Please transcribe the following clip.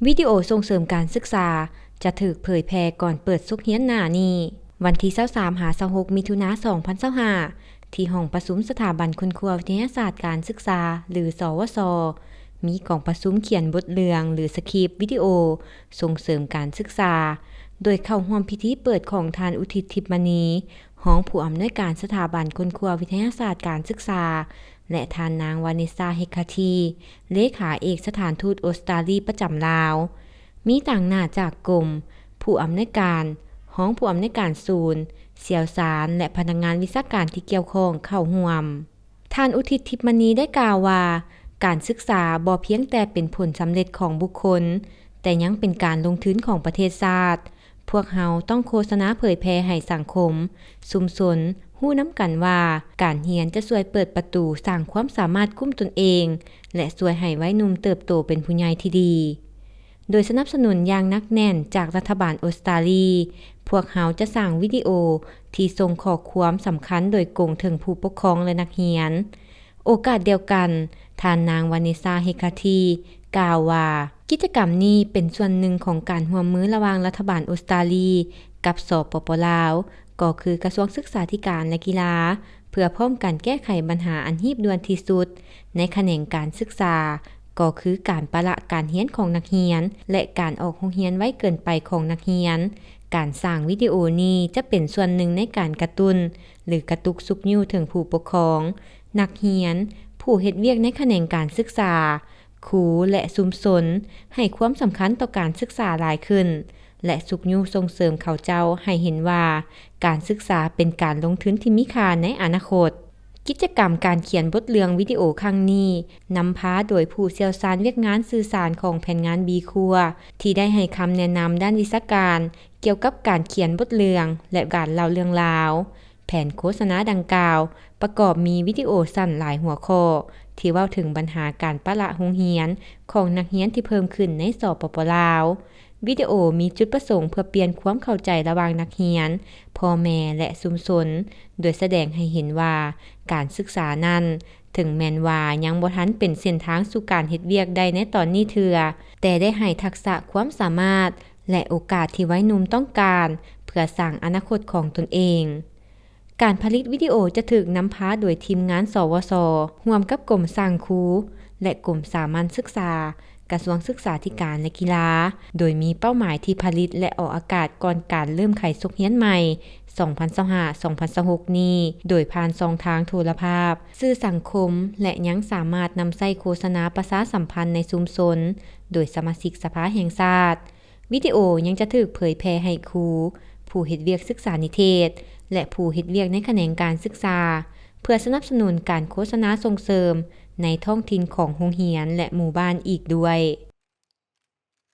ວິດີໂອສົ່ງເສີມການສຶກສາຈະຖືກເຜີຍແຜ່ກ່ອນເປີດສົກຮຽນໜ້ານີ້ ວັນທີຊາວສາມຫາຊາວຫົກ ມິຖຸນາ ສອງພັນຊາວຫ້າ ທີ່ຫ້ອງປະຊຸມສະຖາບັນຄົ້ນຄວ້າວິທະຍາສາດການສຶກສາ ຫຼື ສວສ ມີກອງປະຊຸມຂຽນບົດເລື່ອງ ຫຼື ສະຄຣິບວິດີໂອສົ່ງເສີມການສຶກສາ ໂດຍເຂົ້າຮ່ວມພິທີເປີດຂອງທ່ານ ອຸທິດ ທິບມະນີ ຮອງຜູ້ອຳນວຍການສະຖາບັນຄົ້ນຄວ້າວິທະຍາສາດການສຶກສາ ແລະ ທ່ານນາງ ວາເນຊາ ເຮກຄາທີ ເລຂາເອກສະຖານທູດອົດສະຕາລີປະຈຳລາວ, ມີຕາງໜ້າຈາກກົມ, ຜູ້ອຳນວຍການ, ຮອງຜູ້ອຳນວຍການສູນ, ຊ່ຽວຊານ ແລະ ພະນັກງານວິຊາການທີ່ກ່ຽວຂ້ອງເຂົ້າຮ່ວມ. ທ່ານ ອຸທິດ ທິບມະນີ ໄດ້ກ່າວວ່າ, ການສຶກສາບໍ່ພຽງແຕ່ເປັນຜົນສຳເລັດຂອງບຸກຄົນ, ແຕ່ຍັງເປັນການລົງທຶນຂອງປະເທດຊາດ. ພວກເຮົາຕ້ອງໂຄສະນາເຜີຍແຜ່ໃຫ້ສັງຄົມ, ຊຸມຊົນ ຮູ້ນຳກັນວ່າ ການຮຽນຈະຊ່ວຍເປີດປະຕູສ້າງຄວາມສາມາດກຸ້ມຕົນເອງ ແລະ ຊ່ວຍໃຫ້ໄວໜຸ່ມເຕີບໂຕເປັນຜູ້ໃຫຍ່ທີ່ດີ. ໂດຍສະໜັບສະໜູນຢ່າງໜັກແໜ້ນຈາກລັດຖະບານອົດສະຕາລີ, ພວກເຮົາຈະສ້າງວິດີໂອທີ່ສົ່ງຂໍ້ຄວາມສຳຄັນໂດຍກົງເຖິງຜູ້ປົກຄອງ ແລະ ນັກຮຽນ. ໂອກາດດຽວກັນ, ທ່ານນາງ ວາເນຊາ ເຮກຄາທີ ກ່າວວ່າ, ກິດຈະກຳນີ້ເປັນສ່ວນໜຶ່ງຂອງການຮ່ວມມືລະຫວ່າງລັດຖະບານອົດສະຕາລີກັບ ສປປ ລາວ, ກໍຄືກະຊວງສຶກສາທິການ ແລະ ກິລາ, ເພື່ອພ້ອມກັນແກ້ໄຂບັນຫາອັນຮີບດ່ວນທີ່ສຸດໃນຂະແໜງການສຶກສາ, ກໍຄືການປະລະການຮຽນຂອງນັກຮຽນ ແລະ ການອອກໂຮງຮຽນໄວເກີນໄປຂອງນັກຮຽນ. ການສ້າງວິດີໂອນີ້ຈະເປັນສ່ວນໜຶ່ງໃນການກະຕຸ້ນ ຫຼື ກະຕຸກຊຸກຍູ້ເຖິງຜູ້ປົກຄອງ, ນັກຮຽນ, ຜູ້ເຮັດວຽກໃນຂະແໜງການສຶກສາ, ຄູ ແລະ ຊຸມຊົນ ໃຫ້ຄວາມສຳຄັນຕໍ່ການສຶກສາຫຼາຍຂຶ້ນ ແລະ ຊຸກຍູ້ສົ່ງເສີມເຂົາເຈົ້າໃຫ້ເຫັນວ່າ ການສຶກສາເປັນການລົງທຶນທີ່ມີຄ່າໃນອະນາຄົດ. ກິດຈະກຳການຂຽນບົດເລື່ອງວິດີໂອຄັ້ງນີ້ ນຳພາໂດຍຜູ້ຊ່ຽວຊານວຽກງານສື່ສານຂອງແຜນງານ ບີ ຄົວ ທີ່ໄດ້ໃຫ້ຄຳແນະນຳດ້ານວິຊາການກ່ຽວກັບການຂຽນບົດເລື່ອງ ແລະ ການເລົ່າເລື່ອງລາວ. ແຜນໂຄສະນາດັ່ງກ່າວປະກອບມີວິດີໂອສັ້ນຫຼາຍຫົວຂໍ້ ທີ່ເວົ້າເຖິງບັນຫາການປະລະໂຮງຮຽນຂອງນັກຮຽນທີ່ເພີ່ມຂຶ້ນໃນ ສປປ ລາວ. ວິດີໂອມີຈຸດປະສົງເພື່ອປ່ຽນຄວາມເຂົ້າໃຈລະຫວ່າງນັກຮຽນ, ພໍ່ແມ່ ແລະ ຊຸມຊົນ, ໂດຍສະແດງໃຫ້ເຫັນວ່າການສຶກສານັ້ນ ເຖິງແມ່ນວ່າຍັງບໍ່ທັນເປັນເສັ້ນທາງສູ່ການເຮັດວຽກໄດ້ໃນຕອນນີ້ເທື່ອ, ແຕ່ໄດ້ໃຫ້ທັກສະຄວາມສາມາດ ແລະ ໂອກາດທີ່ໄວໜຸ່ມຕ້ອງການ ເພື່ອສ້າງອະນາຄົດຂອງຕົນເອງ. ການຜະລິດວິດີໂອຈະຖືກນຳພາໂດຍທີມງານ ສວສ ຮ່ວມກັບກົມສ້າງຄູ ແລະ ກົມສາມັນສຶກສາ, ກະຊວງສຶກສາທິການ ແລະ ກິລາ, ໂດຍມີເປົ້າໝາຍທີ່ຜະລິດ ແລະ ອອກອາກາດກ່ອນການເລີ່ມໄຂສົກຮຽນໃໝ່ ສອງພັນຊາວຫ້າ ສອງພັນຊາວຫົກນີ້ ໂດຍຜ່ານຊ່ອງທາງໂທລະພາບ, ສື່ສັງຄົມ ແລະ ຍັງສາມາດນຳໃຊ້ໂຄສະນາປະຊາສຳພັນໃນຊຸມຊົນ ໂດຍສະມາຊິກສະພາແຫ່ງຊາດ. ວິດີໂອຍັງຈະຖືກເຜີຍແຜ່ໃຫ້ຄູ, ຜູ້ເຮັດວຽກສຶກສານິເທດ ແລະ ຜູ້ເຮັດວຽກໃນຂະແໜງການສຶກສາ ເພື່ອສະໜັບສະໜູນການໂຄສະນາສົ່ງເສີມໃນທ້ອງຖິ່ນຂອງໂຮງຮຽນ ແລະ ໝູ່ບ້ານອີກດ້ວຍ.